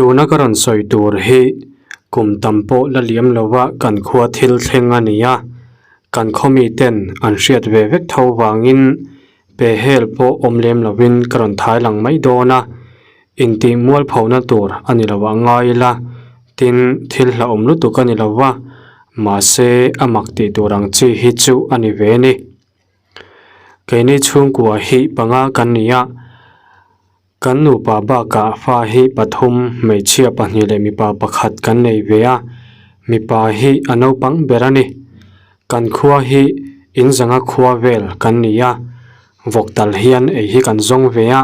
Tuna ka rawn sawi tur hi kum tam pawh la liam lova kan khua thil thleng a ni a, kan khaw miten an hriat ve vek tho vangin pe hel pawh awm lem lovin ka rawn thai lang mai dawn a, intih mualphona tur a ni lo a ngai ila, tin thil hlauhawm lutuk a ni lo va, mahse a mak tih tur ang chi hi chu a ni ve a ni. Keini chhungkua hi panga kan ni a. Kan nupa bakah fa hi pathum, hmeichhia pahnih leh mipa pakhat kan nei ve a, mipa hi a naupang ber a ni. Kan khua hi in zanga khua vel kan ni a, vawk tal hian ei hi kan zawng ve a,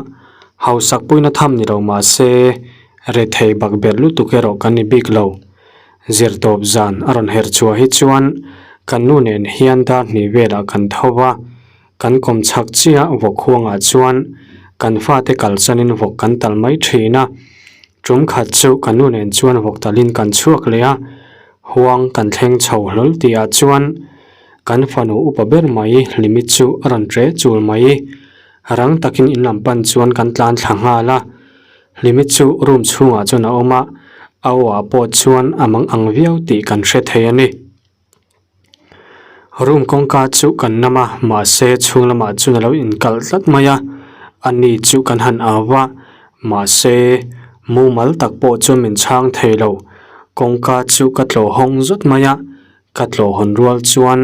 hausak puina tham ni lo mah se rethei bak ber lutuk erawh kan ni bik lo. Zirtawp zan a rawn her chhuah hi chuan kan nu nen hian dar hnih velah kan tho va, Kan kawm chhak chiah vawk huangah chuan kan fate kalsanin vawk kan tal mai thin a. Tum khat chu ka nu nen chuan vawk talin kan chhuak leh a, huang kan thleng chho hlawl tihah chuan kan fanu upa ber mai Hlimi chu a rawn ṭe chul mai. Rang takin in lam pan chuan kan tlan thla nghal a. Hlimi chu room chhungah chuan a awm a, a aw ah pawh chuan a mang ang viau tih kan hre thei a ni. Room kawngka chu kan nam a mahse chhung lamah chuan a lo inkalh tlat mai a ani chu kan han au va mahse mumal tak pawh chuan min chhang thei lo kawngka chu ka tlawh hawng zawt mai a ka tlawh hawn rual chuan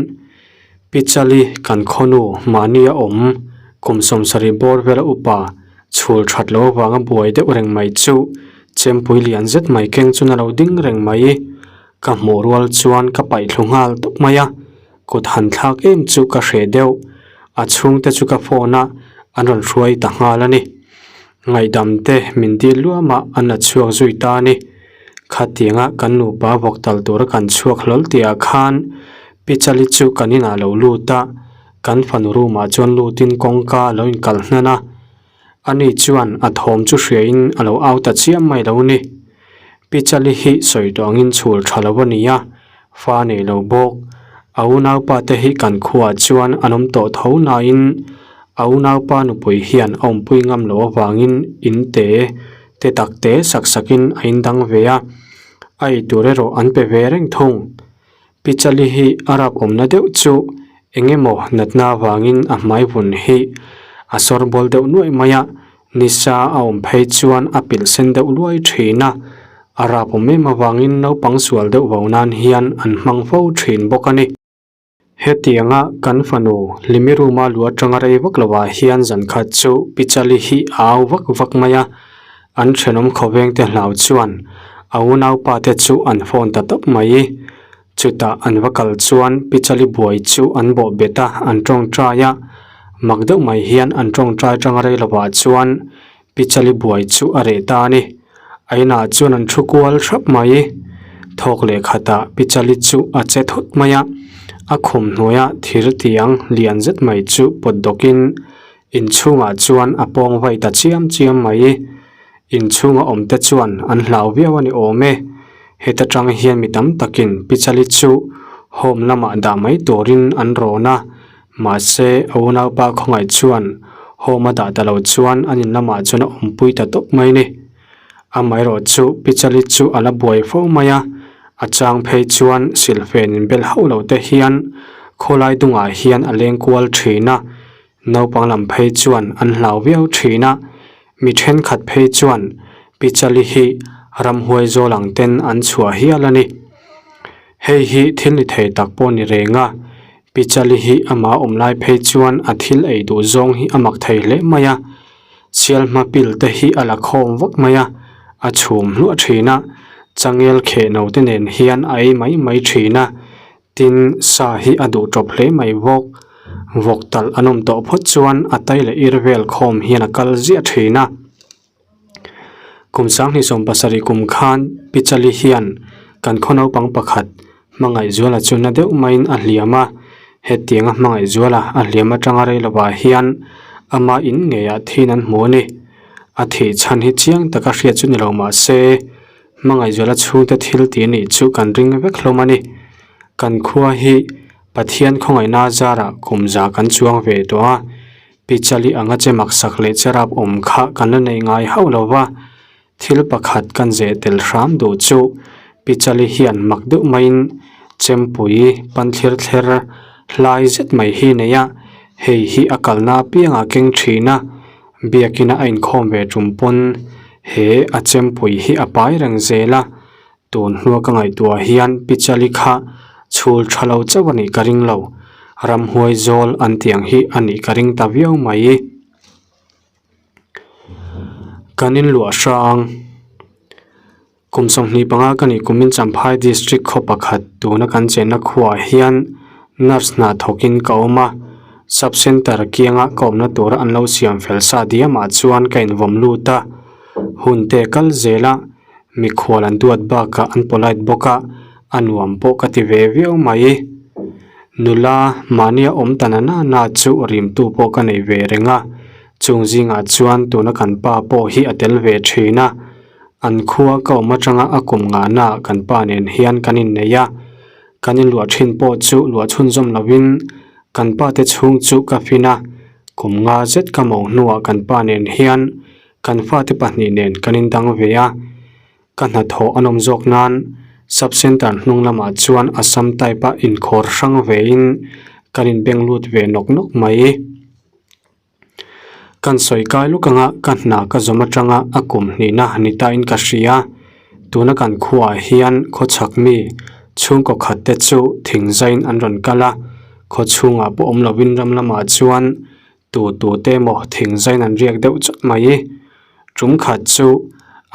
Pichali kan khawnu mahni a awm kum sawmsarih bawr vela upa chhul that loh avanga buai deuh reng mai chu chempui lian zet mai keng chuan a lo ding reng mai. Ka hmuh rual chuan ka paih thlu nghal tawp mai a, kut han thlak em chu ka hreh deuh. A chhungte chu ka phone a, an rawn hruai ta nghal a ni. Ngaihdam te min dil luam a, an la chhuak zui ta a ni. Khatianga kan nupa vawk tal tura kan chhuak hlawl tihah khan Pichali chu kan inah lo lut a, kan fanu room ah chuan lutin kawngka a lo inkalh hnan a. Ani chuan a thawm chu hriain a lo au ta chiam mai lo ni. Pichali hi sawi tawh angin chhul tha lo a ni a, fa nei lo bawk. A unaupa te hi kan khuaah chuan an awm tawh tho nain a unaupa nupui hian a awmpui ngam loh avangin in te te tak te sak sakin a indang ve a, a eitur erawh an pe ve reng thung. Pichali hi a rap awmna deuh chu eng emaw natna avangin a hmai vun hi a sawr bawl deuh nuaih mai a, nisa a awm phei chuan a pilh sen deuh luai thin a, a rap awm em avangin naupang sual deuh vo nan hian an hmang fo thin bawk a ni. Hetianga kan fanu Hlimi room a luah atanga rei vak lovah hian zan khat chu Pichali hi a au vak vak mai a, An thenawm khawvengte hlau chuan a unaupa te chu an phone ta tawp mai. Chutah an va kal chuan Pichali buai chu an bawh bet a, an tawngtai a. Mak deuh mai hian an tawngtai tang rei lovah chuan Pichali buai chu a reh ta a ni. A inah chuan an thu kual hrap mai. Thawk leh khatah Pichali chu a che thut mai a, a khum hnuaia thir tiang lian zet mai chu pawt dawkin Inchhungah chuan a pawng vai ta chiam chiam mai. Inchhunga awmte chuan an hlau viau a ni awm e. Heta tang hian mi tam takin Pichali chu home lamah dah mai turin an rawn a, mahse a unaupa khawngaih chuan home a dah ta lo chuan an in lamah chuan a awmpui ta tawp mai ni. Amaherawh chu Pichali chu a la buai fo mai a, a chang phei chuan silhfen inbel hauh lo te hian khawlai dungah hian a leng kual thin a, Naupang lam phei chuan an hlau viau thin a, mi thenkhat phei chuan Pichali hi ramhuai zawl ang ten an chhuah hial a ni. Hei hi thil ni thei tak pawh ni reng a, Pichali hi amah awm lai phei chuan a thil ei duh zawng hi a mak thei hle mai a, sial hma pil te hi a la khawm vak mai a, a chhum hluah thin a, changel kheh no te nen hian a ei mai mai thin a, Tin, sa hi a duh tawp hle mai bawk. Vawk talh an awm tawh phawt chuan a tai leh ir vel khawm hian a kal ziah thin a. Kum sanghnih 70 kum khan Pichali hian kan khaw naupang pakhat Hmangaihzuala chu na deuh maiin a hliam a. Hetianga Hmangaihzuala a hliam atanga rei lovah hian ama in ngeiah thin an hmu a ni. A thih chhan hi chiang taka hriat chu ni lo mah se, Hmangaihzuala chhungte thil tih nih chu kan ring vek hlawm a ni. Kan khua hi Pathian khawngaihna zarah kum za kan chuang ve tawh a, Pichali anga che maksak leh cherap awm kha kan la nei ngai hauh lo va. Thil pakhat kan zeh tel hram duh chu Pichali hian mak deuh maiin chempui pan thlir thler hlai zet mai hi nei a, hei hi a kalna apiangah keng thin a, biakina a inkhawm ve tum pawn he a chempui hi a pai reng zel a, tun hnua ka ngaihtuah hian Pichali kha chhul tha lo chauh a nih ka ring lo, ramhuai zawl an tih ang hi a nih ka ring ta viau mai. Kan inluah hrang. Kum 25 ka nih kumin Champhai District khaw pakhat tuna kan chenna khuaah hian nurse hna thawkin ka awm a, Sub Centre kianga ka awmna tura an lo siam fel sa diamah chuan ka invawm lut a, hun te kal zel a, mikhual an duat bakah an polite bawk a, a nuam pawh ka ti ve viau mai. Nula mahnia awm ta na na na chu rimtu pawh ka nei ve reng a, chung zingah chuan tuna kan pa pawh hi a tel ve thin a, An khua ka awm atanga a kum ngahna ah kan pa nen hian kan innei a, kan inluah thin pawh chu luah chhunzawm lovin kan pa te chhung chu ka fin a, kum nga zet ka mo hnuah kan pa nen hian kan fate pahnih nen kan indang ve a, ka hnathawh an awm zawk nan sub centre hnung lamah chuan Assam type a inkhawr hrang vein kan inbeng lut ve nawk nawk mai. Kan sawi kai luk anga ka hna ka zawm atanga a kum hnihna ni ta in ka hria. Tuna kan khuaah hian khawchhak mi chhungkaw khat te chu thing zaiin an rawn kal a, khaw chhungah pawh awm lovin ram lamah chuan tu tu te emaw thing zaiin an riak deuh chawt mai. Tum khat chu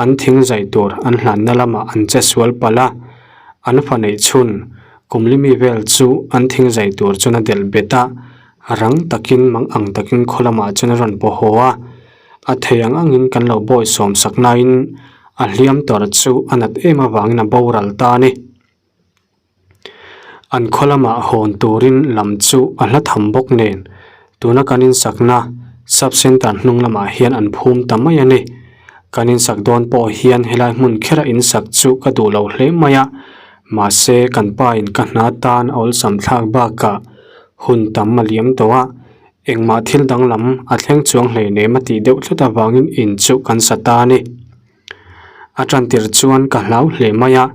an thing zai tur an hlanna lamah an che sual palh a, an fa neih chhun kum li mi vel chu an thing zai tur chuan a delh bet a, rang takin mang ang takin khaw lamah chuan a rawn paw haw a, a thei ang angin kan lo bawi sawm sak nain a hliam tawrh chu a nat em avangin a boral ta a ni. An khaw lamah hawn turin lam chu a hla tham bawk nen tuna kan insakna sub centre hnung lamah hian an phum ta mai a ni. Kan insak dawn pawh hian helai hmun khera insak chu ka duh lo hle mai a, mahse kan pa in ka hna tan a awlsam thlak bakah hun tam a liam tawh a, engmah thil danglam a thleng chuang hleinem a tih deuh tlat avangin in chu kan sa ta a ni. A tantir chuan ka hlau hle mai a.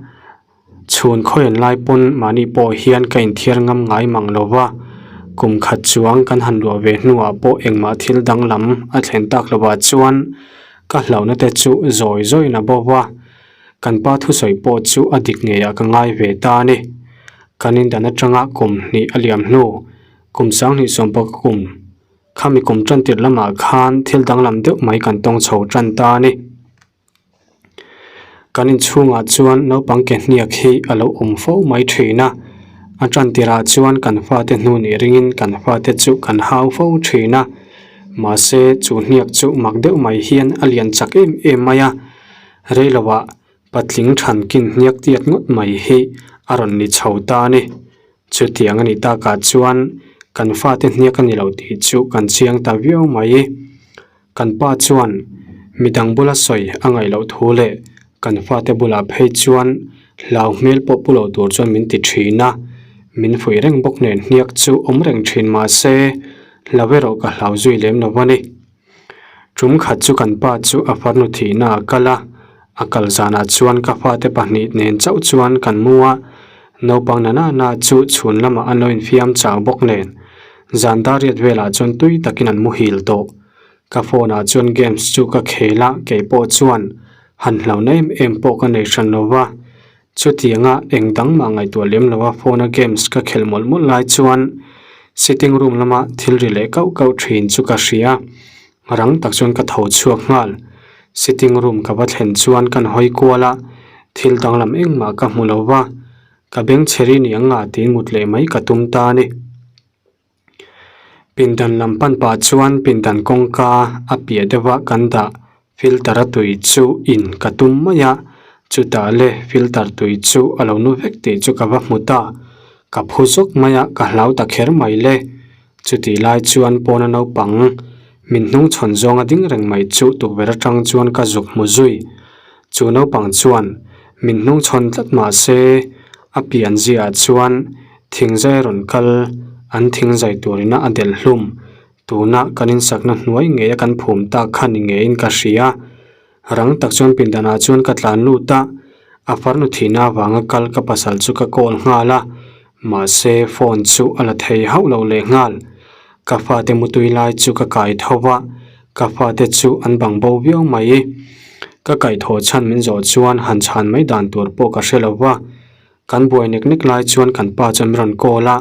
Chhun khawian lai pawn mahni pawh hian ka inthiar ngam ngai mang lo va, kum khat chuang kan han luah ve hnuah pawh engmah thil danglam a thlen tak lovah chuan ka hlauhna te chu zawi zawiin a bo va, kan pa thusawi pawh chu a dik ngeiah ka ngai ve ta a ni. Kan indan atanga kum hnih a liam hnu, kum sanghnih sawmpaka kum khami kum tantir lamah khan thil danglam deuh mai kan tawng chho tan ta a ni. Kan inchhungah chuan naupang ke hniak hi a lo awm fo mai thin a, a tan tirah chuan kan fate hnu nih ringin kan fate chu kan hau fo thin a, mahse chu hniak chu mak deuh mai hian a lian chak em em mai a, reiloah patling thankin hniak tiat ngawt mai hi a rawn ni chho ta a ni. Chutiang a nih takah chuan kan fate hniak a ni lo tih chu kan chiang ta viau mai. Kan pa chuan midang bula sawi a ngaih loh thu leh kan fate bulah phei chuan hlau hmel pawh pu lo tur chuan min ti thin a, min fuih reng bawk nen hniak chu awm reng thin mah se hlau erawh ka hlau zui lem lo a ni. Tum khat chu kan pa chu a farnu thihna a kal a, a kal zanah chuan ka fate pahnih nen chauh chuan kan mu a, naupang na na na chu chhun lamah an lo infiam chau bawk nen Zan dar riat velah chuan tui takin an muhil tawh. Ka phone ah chuan games chu ka khel a, kei pawh chuan han hlauhna em em pawh ka nei hran lo va. Chutianga eng dang mah ngaihtuah lem lo a phone a games ka khelh mawlh mawlh lai chuan sitting room lama thil ri leh kauh kauh thin chu ka hria. Rang tak chuan ka tho chhuak nghal. Sitting room ka va thlen chuan kan hawi kual a, thil danglam engmah ka hmu lo va. Ka beng chhe ri ni ang a tiin mut leh mai ka tum ta a ni. Pindan lam pan pah chuan pindan kawngka a piah deuh a kan dah filter a tui chu in ka tum mai a, chutah le filter tui chu a lo nu vek tih chu ka va hmu ta. Ka phu zawk mai a, ka hlau ta kher mai le. Chutih lai chuan pawna naupang min hnung chhawn zawnga ding reng mai chu tukverh atang chuan ka zuk hmu zui. Chu naupang chuan min hnung chhawn tlat mah se a pian ziaah chuan thingzai rawn kal an thingzai turina a delh hlum. Tuna kan insakna hnuai ngeia kan phum tak kha ni ngeiin ka hria. Rang tak chuan pindanah chuan ka tlan lut a, a farnu thihna avanga kal ka pasal chu ka call nghal a, mahse phone chu a la thei hauh lo leh nghal. Ka fate mutui lai chu ka kai tho va, ka fate chu an bang bo viau mai. Ka kaihthawh chhan min zawh chuan han chhan mai dan tur pawh ka hre lo va. Kan buai nek nek lai chuan kan pa chuan min rawn call a,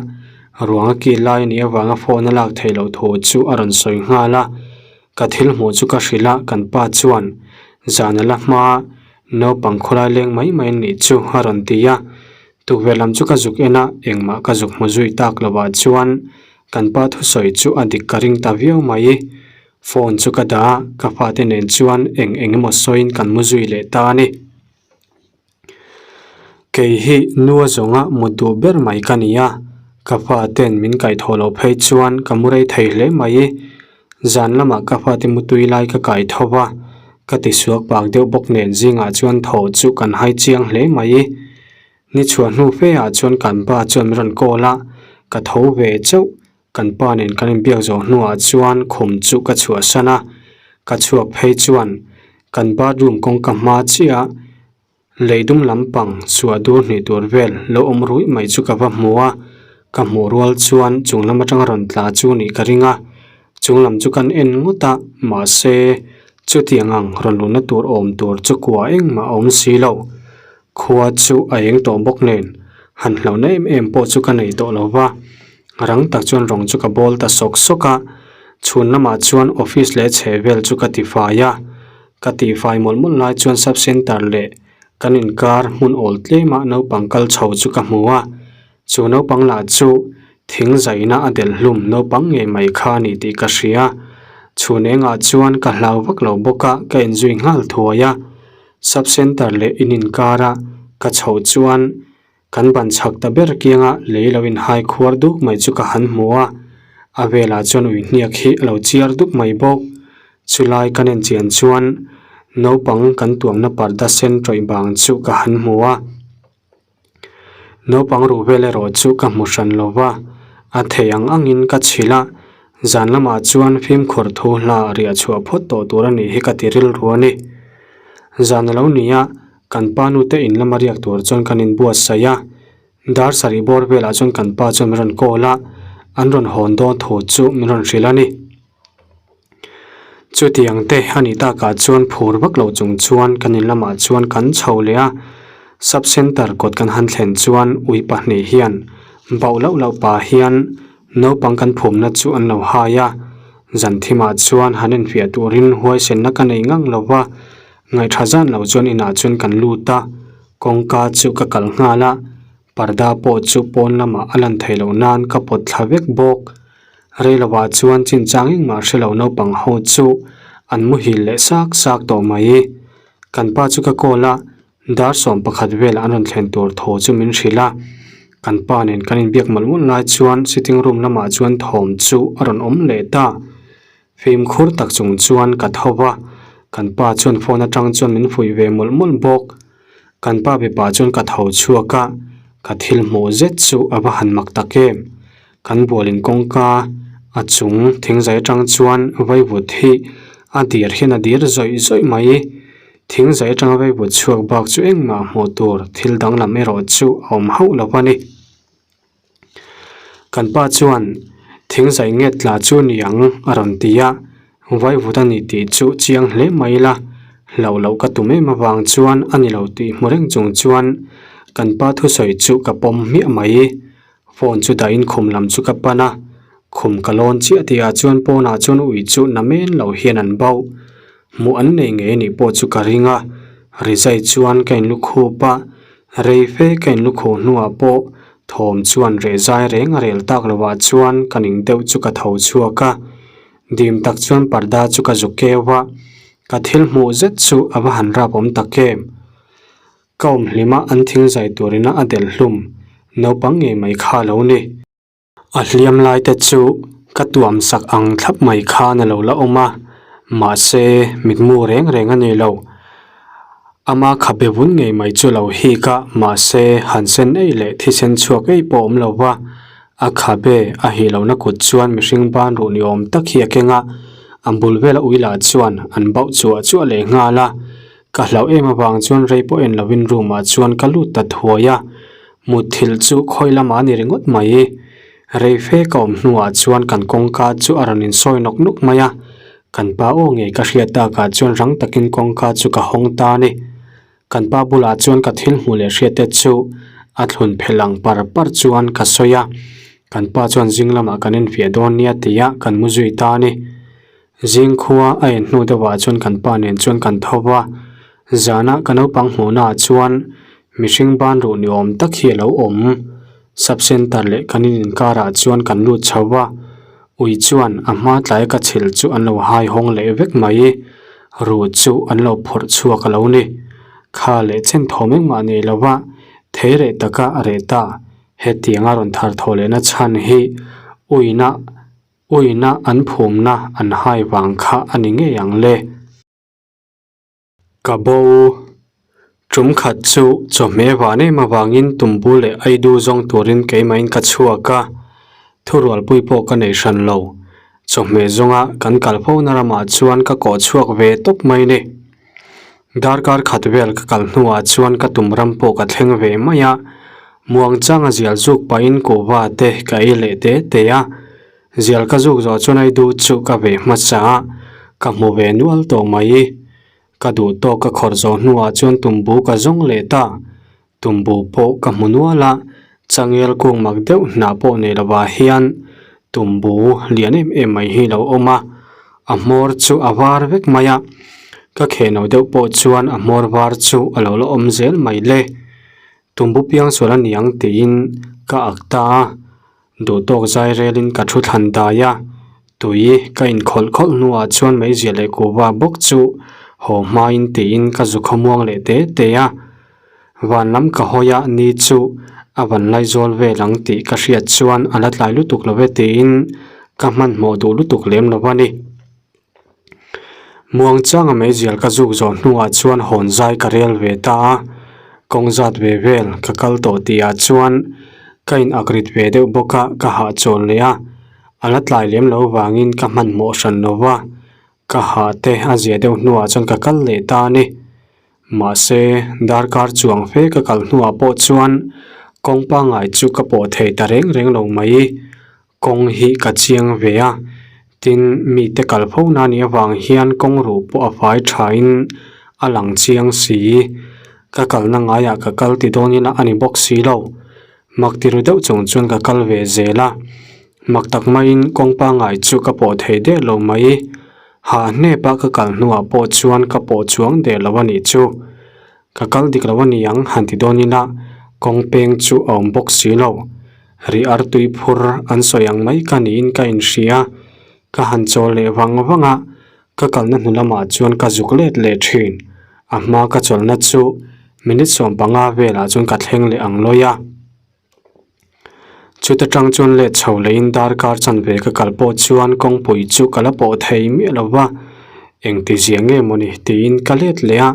ruang a kil lai a nih avanga phone a lak theih loh thu chu a rawn sawi nghal a. Ka thil hmuh chu ka hrilh a, kan pa chuan zan a la hma naupang khawlai leng mai mai a nih chu a rawn ti a. Tukverh lam chu ka zuk en a, engmah ka zuk hmu zui tak lovah chuan kan pa thusawi chu a dik ka ring ta viau mai. Phone chu ka dah a, ka fate nen chuan eng eng emaw sawiin kan mu zui leh ta a ni. Kei hi nua zawnga mut duh ber mai ka ni a, ka faten min kaihthawh loh phei chuan ka mu rei thei hle mai. Zan lamah ka fate mutui lai ka kai tho va, ka tisuak bak deuh bawk nen zingah chuan thaw chu kan hai chiang hle mai. Ni chhuah hnu fe ah chuan kan pa chuan min rawn call a, ka tho ve chauh. Kan pa nen kan inbiak zawh hnuah chuan khum chu ka chhuahsan a, ka chhuak phei chuan kan bathroom kawngka hma chiah lei dum lampang suah dur hnih tur vel lo awm ruih mai chu ka va hmu a, ka hmuh rual chuan chung lam atanga rawn tla chu nih ka ring a, chung lam chu kan en ngawt a, mahse chutiang ang rawn luhna tur awm tur chu kua engmah a awm si lo. Khua chu a eng tawh bawk nen, han hlauhna em em pawh chu ka nei tawh lo va, rang tak chuan rawng chu ka bawl ta sawk sawk a, chhun lamah chuan office leh chheh vel chu ka tifai a, ka tihfai mawlh mawlh lai chuan sub centre leh kan inkar hmun awl tlemah naupang kal chho chu ka hmu a, chu naupang lah chu thing zaina a delh hlum naupang ngei mai kha a ni tih ka hria, chhun engah chuan ka hlau vak lo bawk a, ka inzui nghal thuai a. Sub Centre leh in inkara ka chhoh chuan kan ban chhak ta ber kianga lei lo inhai khuar duk mai chu ka han hmu a, a velah chuan ui hniak hi a lo chiar dup mai bawk. Chulai ka nen chian chuan naupang kan tuamna parda sen tawih bang chu ka han hmu a. Naupang ruh vel erawh chu ka hmu hran lo va, a thei ang angin ka chhilh a, zan lamah chuan fimkhur thu hla riah chhuah phawt tawh tur a nih hi ka ti rilru a ni. Zan a lo ni a, kan pa nute in lama riak tur chuan kan inbuatsaih a, dar sarih bawr velah chuan kan pa chuan min rawn call a, an rawn hawn dawn thu chu min rawn hrilh a ni. Chutiang te a nih takah chuan phur vak lo chung chuan kan in lamah chuan kan chho leh a, sub centre kawt kan han thlen chuan ui pahnih hian bauh loh loh pah hian naupang kan phumna chu an lo hai a, zan thimah chuan han enfiah turin huaisenna ka nei ngang lo va, ngaihṭha zan lo chuan inah chuan kan lut a, kawngka chu ka kalh nghal a, parda pawh chu pawn lamah a lan theih loh nan ka pawt thla vek bawk. Reilovah chuan chinchang engmah hre lo naupang ho chu an muhil leh sak sak tawh mai. Kan pa chu ka call a, dar 11 velah an rawn thlen tur thaw chu min hrilh a. Kan pa nen kan inbiak mawlh mawlh lai chuan sitting room lamah chuan thawm chu a rawn awm leh ta. Fimkhur tak chung chuan ka tho va, kan pa chuan phone atang chuan min fuih ve mawlh mawlh bawk. Kan pa mipa chuan ka tho chhuak a, ka thil hmuh zet chu a va han mak tak em. Kan bualin kawngka a chung thingzai atang chuan vaivut hi a dir hian a dir zawih zawih mai. Thingzai atanga vaivut chhuak bak chu engmah hmuh tur thil danglam erawh chu a awm hauh lo a ni. Kan pa chuan thingzai nget tla chu ni ang a rawn ti a, vaivut a ni tih chu chiang hle mai ila hlauh loh ka tum em avang chuan a ni lo tih hmu reng chung chuan kan pa thusawi chu ka pawm hmiah mai. Phone chu dahin khum lam chu ka pan a, khum ka lawn chiah tih ah chuan pawnah chuan ui chu na men lo hian an bauh. Hmuh an nei ngei anih pawh chu ka ring a, rizai chuan ka inlukhup a, rei fe ka inlukhuh hnuah pawh thawm chuan reh zai reng a rel tak lovah chuan ka ning deuh chu ka tho chhuak a, dim tak chuan parda chu ka zuk keu a, ka thil hmuh zet chu a va han rap awm tak em. Ka awm hlima an thing zai turina a delh hlum naupang ngei mai kha a lo ni. A hliam lai te chu ka tuam sak ang thlap mai khan a lo la awm a, mahse mitmu reng reng a ni lo. Ama khabe vun ngei mai chu lo hik a, mahse han sen ei leh thisen chhuak ei pawh awm lo va, a khabe a hih lohna kut chuan mihring ban ruh ni awm tak hi a keng a, a bul vela ui lah chuan an bauh chuah chuah leh nghal a. Ka hlauh em avang chuan rei pawh en lovin room ah chuan ka lut ta thuai a, mutthilh chu khawi lamah a ni ringawt mai. Rei fe ka awm hnuah chuan kan kawngka chu a rawn insawi nawk nawk mai a, kan pa aw ngei ka hriat takah chuan rang takin kawngka chu ka hawng ta a ni. Kan pa bulah chuan ka thil hmuh leh hriat te chu a thlun phelh ang par par chuan ka sawi a, kan pa chuan zing lamah kan infiah dawn nia tia kan mu zui ta a ni. Zing khua a en hnu deuhah chuan kan pa nen chuan kan tho va, zana ka naupang hmuhnaah chuan mihring ban ruh ni awm tak hi a lo awm. Sub center leh kan in inkarah chuan kan lut chho va, ui chuan a hma tlaia ka chhilh chu an lo hai hawng leh vek mai. Ruh chu an lo phawrh chhuak a lo ni. Kha leh chen thawm engmah nei lova thei reh taka a reh ta. Hetianga rawn thar thaw lehna chhan hi uina Uina an phumna an hai vang kha a ni ngei ang le. Ka bo. Tum khat chu chawhmeh van em avangin tumbu leh aidu zawng turin keimahin ka chhuak a, thurualpui pawh ka nei hran lo. Chawhmeh zawnga kan kal fo na ramah chuan ka kawh chhuak ve tawp mai ni. Darkar khat vel ka kal hnuah chuan ka tum ram pawh ka thleng ve mai a, muangchanga zial zuk pahin kuhva te ka ei leh te te a, zial ka zuk zawh chuan aidu chu ka ve hmasa a, ka hmu ve nual tawh mai. Ka duh tawk ka khawrh zawh hnuah chuan tumbu ka zawng leh ta, tumbu pawh ka hmu nual a, changel kung mak deuh hnah pawh nei lovah hian tumbu lian em em mai hi lo awm a, a hmawr chu a var vek mai a, ka khehno deuh pawh chuan a hmawr var chu a lo la awm zel mai le, tumbu piangsual a niang tiin ka ak ta a. Duhtawk zai relin ka thu thlan dai a, tui ka inkhawlh khawlh hnuah chuan meizia leh kuhva bawk chu haw hmain tiin ka zu khawmuang leh te te a. Van lam ka hawi a ni chu a van laizawl vel ang tih ka hriat chuan a la tlai lutuk lo ve tiin ka hmanhmawh duh lutuk lem lo a ni. Muangchanga meizial ka zuk zawh hnuah chuan hawn zai ka rel ve ta a, kawng zat ve vel ka kal tawh tihah chuan ka in ak rit ve deuh bawk a, ka hahchawl leh a, a la tlai lem lo vangin ka hmanhmawh hran lo va, ka hah te a zia deuh hnuah chuan ka kal leh ta a ni. Mahse, darkar chuang fe ka kal hnuah pawh chuan kawng pangngai chu ka pawh thei ta reng reng lo mai. Kawng hi ka chiang ve a, tin mite kal fo na nih avang hian kawng ruh pawh a fai thain a lang chiang si. Ka kalna ngaiah ka kal ti dawn ila a ni bawk si lo. Mak ti ru deuh chung chuan ka kal ve zel a, mak tak maiin kawng pangngai chu ka pawh thei der lo mai. Hah hnep a ka kal hnuah pawh chuan ka pawh chuang der lo a nih chu. Ka kal dik lo a ni ang han ti dawn ila kawng peng chu a awm bawk si lo. Ri artui phur an sawi ang mai ka niin ka inhria. Ka han chawl leh vang vang a, ka kalna hnu lamah chuan ka zuk let leh thin. A hma ka chawlhna chu minute 15 velah chuan ka thleng leh ang lawi a. Chuta tang chuan let chho leiin darkar chanve ka kal pawh chuan kawngpui chu ka la pawh thei miah lo va, engti zia nge mawni tiin ka let leh a,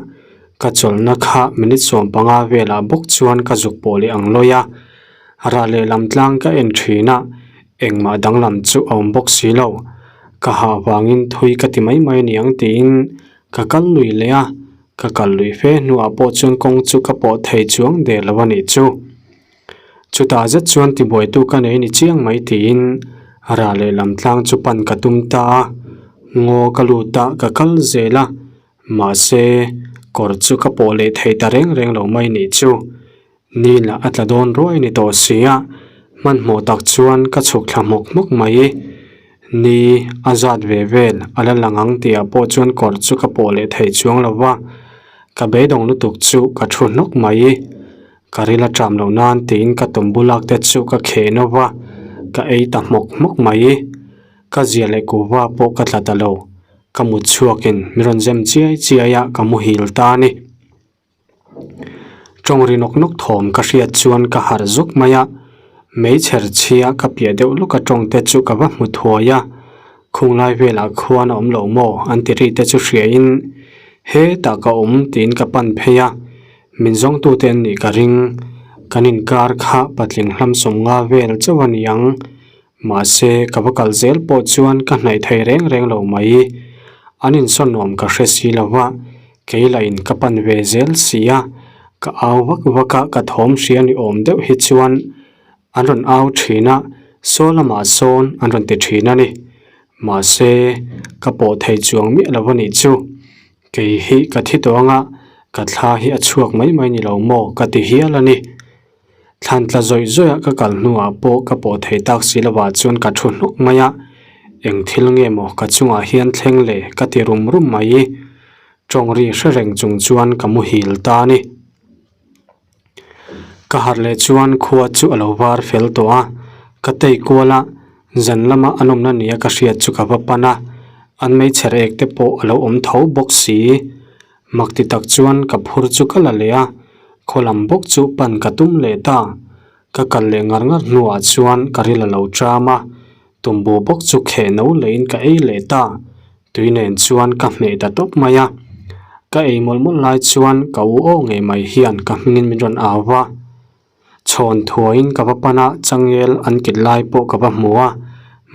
ka chawlhna kha minute 15 velah bawk chuan ka zuk pawh leh ang lawi a, rah lehlam tlang ka en thin a, engmah danglam chu a awm bawk si lo, ka hah vangin thui ka ti mai mai aniang tiin ka kal lui leh a, ka kal lui fe hnuah pawh chuan kawng chu ka pawh thei chuang der lo a nih chu. Chutah zet chuan tibuaitu ka nei ni chiang mai tiin rah leh lam tlang chu pan ka tum ta a, ngaw ka lut a ka kal zel a, mahse kawr chu ka pawh leh thei ta reng reng lo mai nih chu. Ni lah a tla dawn ruai ni tawh si a, hmanhmawh tak chuan ka chhuk thla hmawk hmawk mai. Ni a zat ve vel a la lang ang tihah pawh chuan kawr chu ka pawh leh thei chuang lo va, ka beidawng lutuk chu ka thu hnawk mai. Ka ril a ṭam loh nan tiin ka tum bulak te chu ka kheh no va, ka ei ta hmawk hmawk mai. Ka zia leh kuhva pawh ka tla ta lo, ka mut chhuakin min rawn zem chiai chiai a, ka muhil ta a ni. Ṭawng ri nawk nawk thawm ka hriat chuan ka harh zuk mai a, meichher chhia ka piah deuh lawk a ṭawng te chu ka va hmu thuai a, khunglai velah khuan a awm lo maw an ti ri te chu hriain hetah ka awm tiin ka pan phei a. Min zawngtute an nih ka ring. Kan inkar kha patling hlam sawmnga vel chauh a ni ang. Mahse, ka va kal zel pawh chuan ka hnaih thei reng reng lo mai. An insawn nuam ka hre si lo va. Kei lah in ka pan ve zel si a, ka au vak vak a, ka thawm hria ni awm deuh hi chuan an rawn au thin a, saw lamah sawn an rawn ti thin a ni. Mahse, ka pawh thei chuang miah lo a nih chu. Kei hi ka thi tawh anga ka thla hi a chhuak mai mai ni lo maw ka ti hial a ni. Thlan tla zawih zawih a ka kal hnuah pawh ka pawh thei tak si lovah chuan ka thu hnawk mai a, eng thil nge maw ka chungah hian thleng le ka ti rum rum mai. Tawng ri hre reng chung chuan ka muhil ta a ni. Ka harh leh chuan khua chu a lo var fel tawh a, ka tei kual a, zan lama an awmna nia ka hriat chu ka va pan a, an meichher ek te pawh a lo awm tho bawk si. Mak ti tak chuan ka phur chu ka la leh a, khaw lam bawk chu pan ka tum leh ta. Ka kal leh ngar ngar hnuah chuan ka ril a lo ṭam a, tumbu bawk chu kheh no leiin ka ei leh ta. Tui nen chuan ka hmeh ta tawp mai a. Ka ei mawlh mawlh lai chuan ka u aw ngei mai hian ka hmingin min rawn au va. Chhawn thuaiin ka va pan a, changel an kit lai pawh ka va hmu a.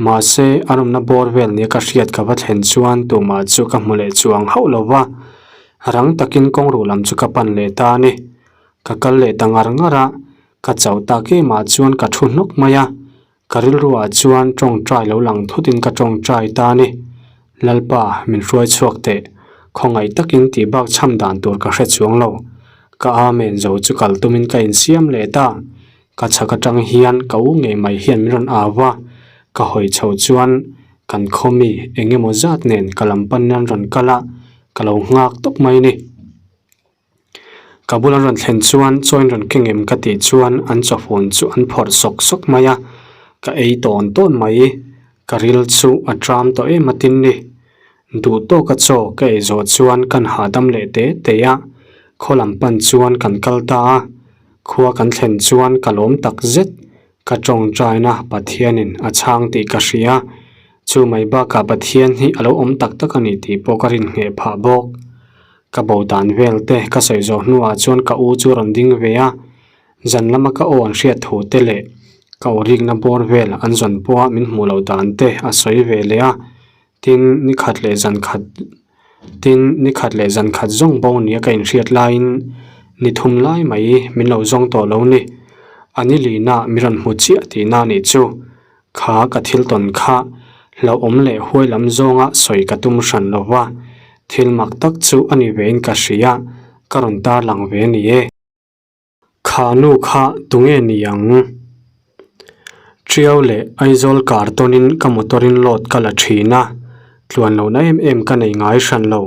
Mahse, an awmna bawr vel nia ka hriat ka va thlen chuan tumah chu ka hmu leh chuang hauh lo va. Rang takin kawngruh lam chu ka pan leh ta a ni. Ka kal leh ta ngar ngar a, ka chauh tak emah chuan ka thu hnawk mai a. Ka rilruah chuan tawngtai lo lang thutin ka tawngtai ta a ni. Lalpa, min hruai chhuak teh. Khawngaih takin tih bak chham dan tur ka hre chuang lo. Ka amen zo chu kal tumin ka insiam leh ta. Ka chhak atang hian ka u ngei mai hian min rawn au va. Ka hawi chho chuan kan khaw mi eng emaw zat nen ka lam panin an rawn kal a, ka lo nghak tawp mai ni. Ka bula rawn thlen chuan chaw in rawn keng em ka tih chuan an chawfun chu an phawrh sawk sawk mai a, ka ei tawn tawn mai. Ka ril chu a tram tawh em a tin ni. Duh tawka chaw ka ei zawh chuan kan hahdam leh te te a, khaw lam pan chuan kan kal ta a. Khua kan thlen chuan ka lawm tak zet, ka tawngtaina Pathianin a chhang tih ka hria. Chu mai bakah Pathian hi a lo awm tak tak a ni tih pawh ka rinhneh phah bawk. Ka bo dan vel te ka sawi zawh hnuah chuan ka u chu rawn ding ve a, zan lama ka aw an hriat thu te leh ka aw rikna bawr vel an zawn pawha min hmuh loh dan te a sawi ve leh a, tin ni khat leh zan khat tin ni khat leh zan khat zawng bo nia ka inhriat laiin ni thum lai mai min lo zawng tawh lo ni, a ni lina mi rawn hmu chiah tihna a nih chu. Kha ka thil tawn kha hlauhawm leh huai lam zawnga sawi ka tum hran lo va, thil mak tak chu a ni vein ka hria, ka rawn tarlang ve ni e. Kha nu kha tunge ni ang? Tiau leh Aizawl kar tawnin ka motor in load ka la thin a, tluan lohna em em ka nei ngai hran lo.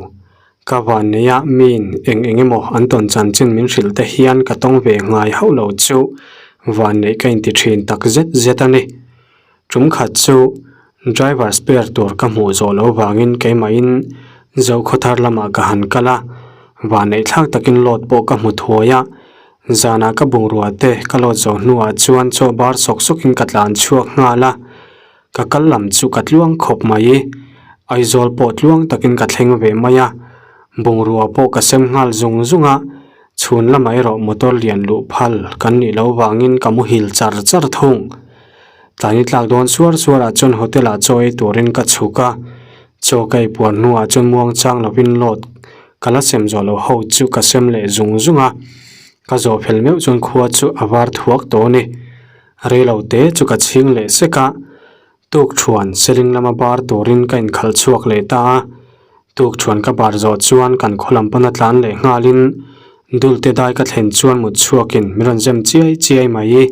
Ka van nei a miin eng eng emaw an tawn chanchin min hrilh te hian ka tawng ve ngai hauh lo chu van neih ka inti thin tak zet zet a ni. Tum khat chu driver spare tur ka hmuh zawh loh vangin keimahin Zokhawthar lamah ka han kal a, van neih thlak takin load pawh ka hmu thuai a, zanah ka bungrua te ka load zawh hnuah chuan chaw bar sawk sawkin ka tlan chhuak nghal a. Ka kal lam chu ka tluang khawp mai. Aizawl pawh tluang takin ka thleng ve mai a, bungrua pawh ka sem nghal zung zung a, chhun lamah erawh motor lian luh phal kan nih loh vangin ka muhil char char thung. Tlai tlak dawn suar suar ah chuan hotel ah chaw ei turin ka chhuk a, chaw ka ei puar hnuah chuan muangchang lovin load ka la sem zawh loh ho chu ka sem leh zung zung a, ka zawh fel meuh chuan khua chu a var thuak tawh a ni. Reilo te chu ka chhing leh sek a, tuk thuan seling lama bar turin ka inkhalh chhuak leh ta a, tuk thuan ka bar zawh chuan kan khaw lam pana tlan leh nghalin dulte dai ka thlen chuan mut chhuakin min rawn zem chiai chiai mai.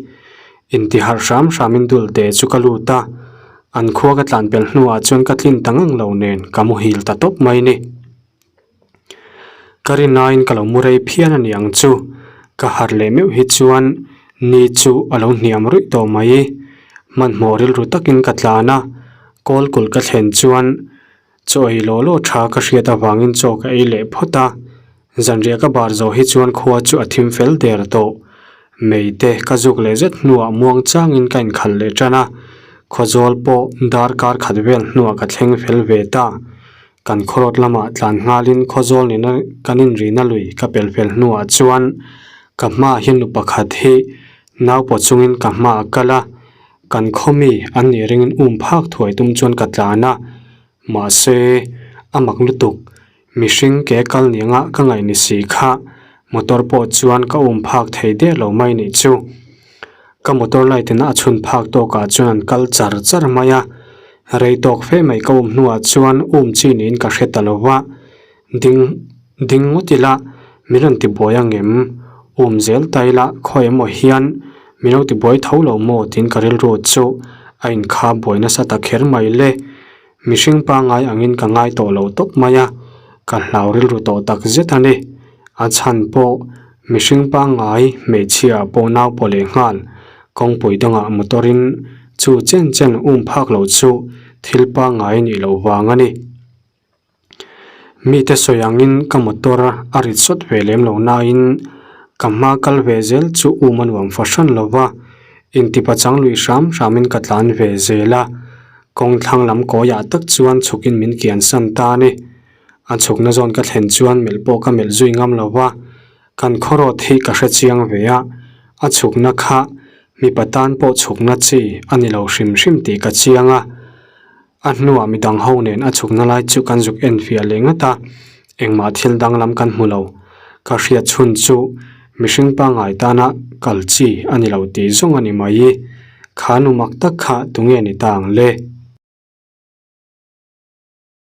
Inti harh hram hramin dulte chu ka lut a, an khua ka tlan pelh hnuah chuan ka tlin ta ngang lo nen ka muhil ta tawp mai ni. Ka rinaiin ka lo mu rei phian a ni ang chu, ka harh leh meuh hi chuan ni chu a lo hniam ruih tawh mai. Hmanhmawh rilru takin ka tlan a, kawl kulh ka thlen chuan chaw ei law law tha ka hriat avangin chaw ka ei leh phawt a, zanriah ka bar zawh hi chuan khua chu a thim fel der tawh. Mei te ka zuk leh zet hnuah muang changin ka inkhalh leh tan a, khawzawl pawh darkar khat vel hnuah ka thleng fel ve ta. Kan khawrawt lamah tlan nghalin khawzawl nena kan inrihna lui ka pel fel hnuah chuan ka hmaah hian nu pakhat hi nau pawh chungin ka hmaah a kal a, kan khaw mi an nih ringin um phak thuai tum chuan ka tlan a, mahse a mak lutuk. Mihring ke kal ni anga ka ngaih ni si kha motor pawh chuan ka um phak thei der lo mai nih chu. Ka motor light in a chhun phak tawkah chuan an kal char char mai a, rei tawk fe mai ka um hnuah chuan um chi niin ka hre ta lo va, ding ding ngawt ila min rawn ti buai ang em? Um zel ta ila khawi emaw hian min lo ti buai tho lo maw tiin ka rilru chu a inkha buai nasa ta kher mai le. Mihring pangngai angin ka ngai tawh lo tawp mai a, ka hlau rilru tawh tak zet a ni. A chhan pawh mihring pangngai hmeichhia pawh nau pawh leh nghal kawngpui dangah motor in chu chen chen um phak lo chu thil pangngai nih loh vang a ni. Mite sawi angin ka motor a rit sawt ve lem lo nain ka hma kal ve zel chu um a nuam fahran lo va, intipa chang lui hram hramin ka tlan ve zel a. Kawng thlang lam kawiah tak chuan chhukin min kian san ta a ni. A chhukna zawn ka thlen chuan melh pawh ka melh zui ngam lo va, kan khawrawt hi ka hre chiang ve a, a chhukna kha mipa tan pawh chhukna chi a ni lo hrim hrim tih ka chiang a. A hnuah midang ho nen a chhukna lai chu kan zuk en fiah leh ngat a, engmah thil danglam kan hmu lo. Ka hriat chhun chu mihring pangngai tana kal chi a ni lo tih zawng a ni mai. Kha nu mak tak kha tunge ni ta ang le?